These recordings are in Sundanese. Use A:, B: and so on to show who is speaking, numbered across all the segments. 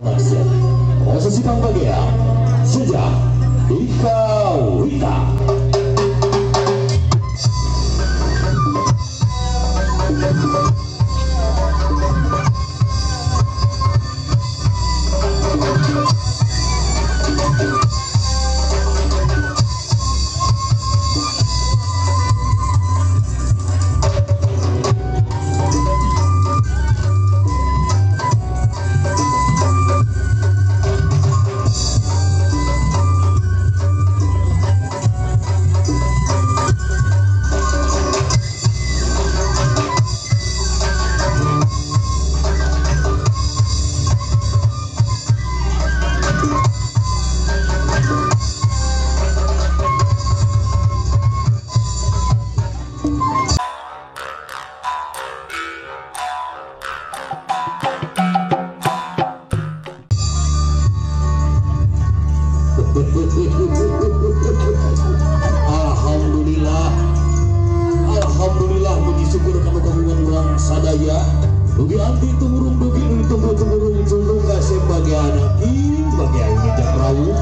A: Posisi Pangbagia sejak Ika Wita. Alhamdulillah, alhamdulillah, puji syukur kamu kagungan urang sadaya. Dugi anti tumurung dugi nu ditunggu tumurung culung kasep bagi anak king bagi aing ngejak rawuh.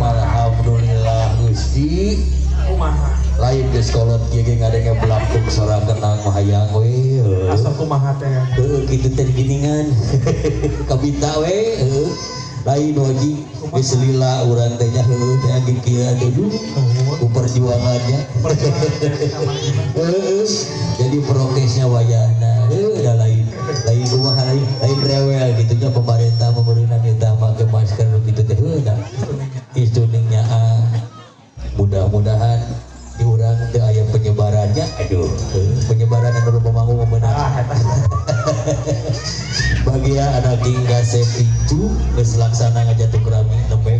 A: Alhamdulillah Gusti. Lain geus kolot kieu ge ngadenge belakung sorang kenang hayang we.
B: Asa kumaha teh?
A: Heueuh kitu teh giningan. Kabita we heueuh. Lain wajib geus lila urang teh nya heueuh teh ge kieu atuh ku perjuangannya. Heueuh. Jadi prokesnya wayahna heueuh da lain. Lain kumaha lain rewel kitu nya pemerintah memerintah kita make masker kitu teh heueuh da. Istuningnya mudah-mudahan di urang teu aya penyebarannya. Aduh, penyebaran anu pemanggung meunang. Bagia anak king kasep incu geus laksana ngajatuk rami nembe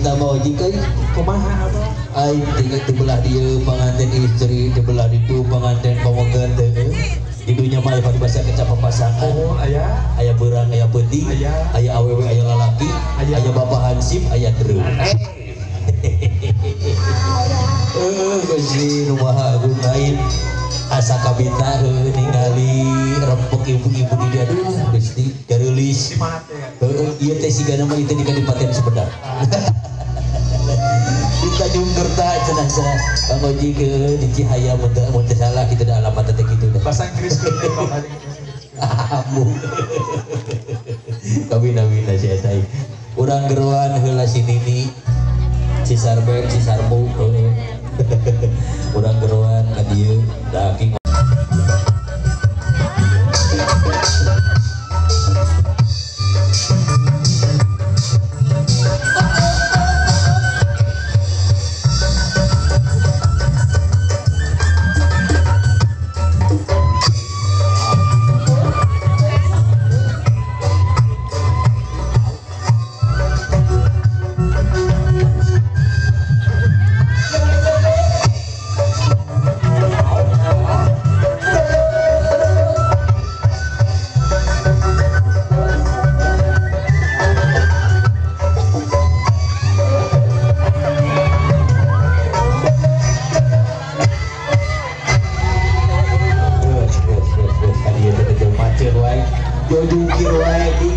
A: kabita mah ojek euy.
B: Kumaha abah?
A: Aing tinggal di belah dieu panganten istri, di belah ditu panganten pamogan teh. Di dunya mah aya paribasa kecap papasangan.
B: Oh, aya.
A: Aya beurang, aya peuting, aya awewe, aya lalaki, aya bapak hansip, aya dreum. Gusti nu Maha Agung aing asa kabita ningali rempek ibu-ibu di dieu aduh Gusti gareulis. Heueuh ieu teh sigana mah ieu teh di Kadipaten Sumedang. Di Tanjung Kerta cenah cenah Kang Oji ke di Cihaya mun teu salah kitu da alamat teh kitu dah.
B: Bahasa Inggris ke
A: Amung. Kawin-awin si eta. Urang geroan heula si Nini. Si Sarbek, si Sarbu. Urang geroan ka dieu da king.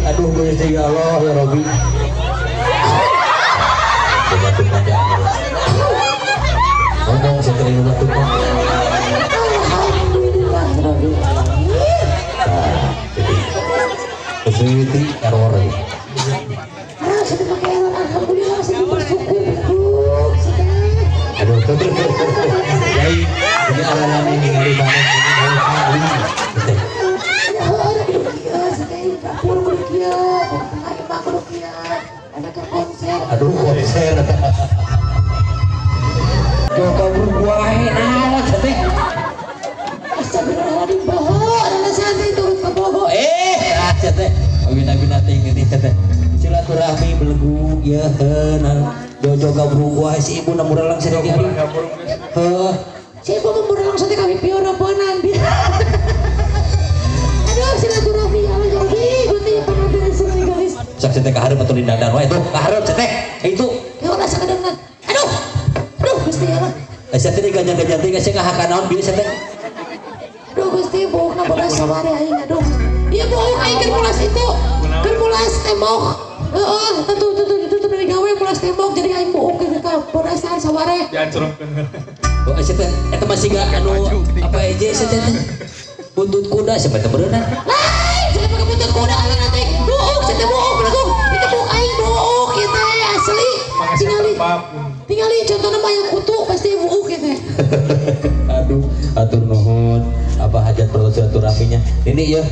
A: Aduh Gusti ya Allah ya Rabbi. Ngomong saya terima batuk.
C: Alhamdulillah Rabbil alamin.
A: Kesuwiti error.
C: Ah, sudah pakai error. Alhamdulillah saya bersyukur.
A: Aduh, jadi ini ala-ala ini ningali banget. Aduh konser. Joko wae naon teh.
C: Astagfirullahaladzim boho, ada santai turut ke boho.
A: Ah teh. Awin-awin teh geuning teh. Silaturahmi belegu ya heuh. Jojo gabrug wae si ibu na muralang sare di aduh. Heuh.
C: Si ibu mah muralang sate kami pieu ramponan. Aduh silaturahmi ya Allah jadi gusti pengantin seni garis.
A: Sok teh ka hareup atuh dindandan wae tuh, ka hareup teh. Itu.
C: Ya ulah sakadengna. Aduh. Aduh Gusti ya Allah.
A: Asa teh ganjang-ganjang teh asa ngahakan naon bieu teh.
C: Aduh Gusti buukna boga saware aing aduh. Ieu buuk aing keur mulas itu. Keur mulas tembok. Heeh, tentu ditutup dari gawe mulas tembok jadi aing buuk ka bodasan saware.
B: Diancurkeun.
A: Oh asa teh eta masih ga anu apa eje asa teh. Buntut kuda siapa teh beunang?
C: Lain, saya pakai buntut kuda aing nanti. Buuk asa teh buuk lagu. Itu buuk aing buuk ieu teh asli. Tingali. Tingali contohna mah yang kutu pasti buuk ieu teh.
A: Aduh, atur nuhun. Apa hajat perlu silaturahminya. Ini ya.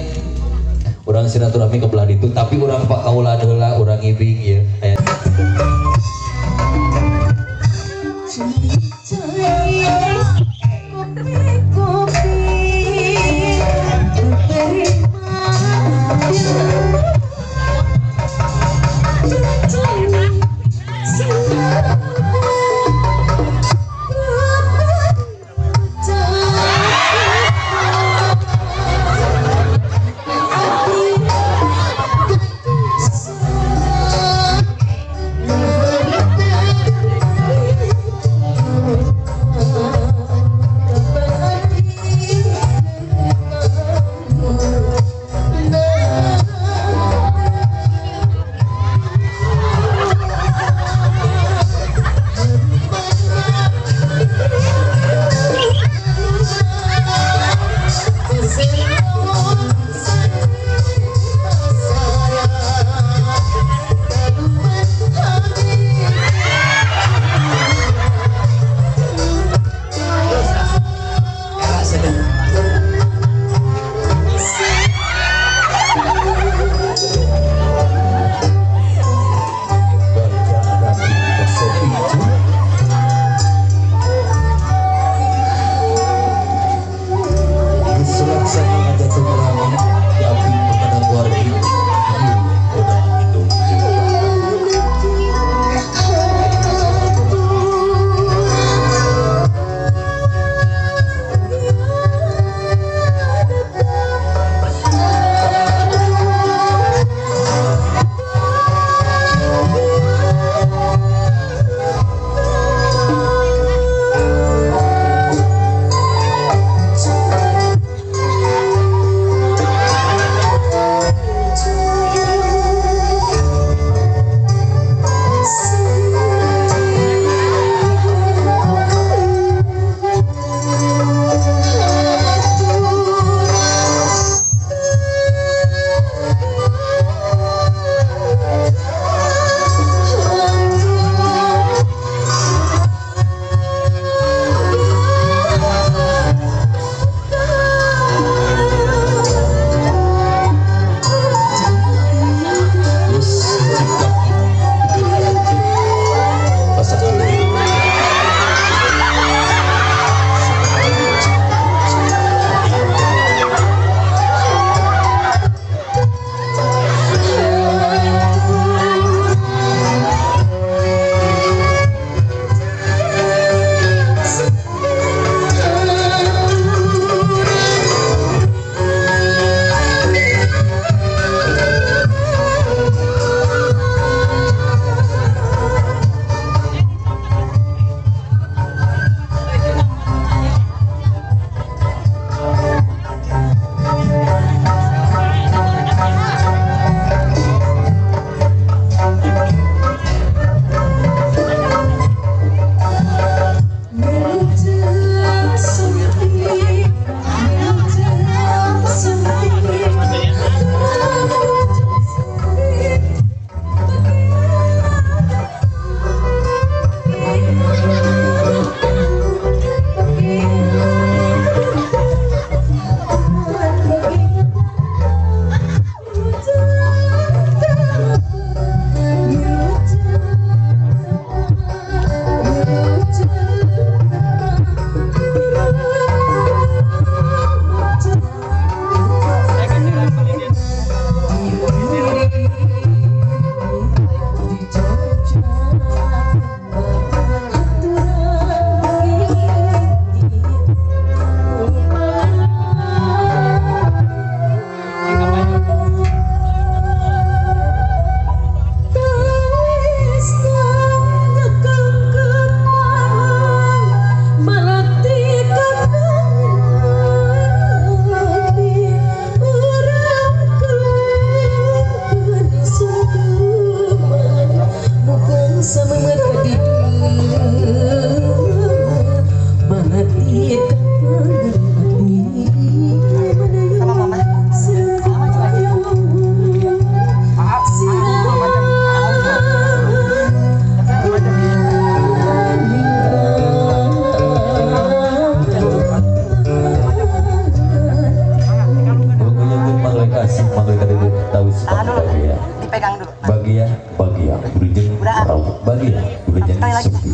A: Urang silaturahmi ke belah ditu tapi urang pak kaula heula urang ngibing ya. Wilujeng bagia wilujeng sepi.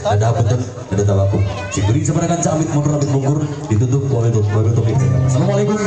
A: Ada bentuk, ada tabaku. Siburi sebenarnya amit mundur amit mungkur ditutup wabil taufiq. Assalamualaikum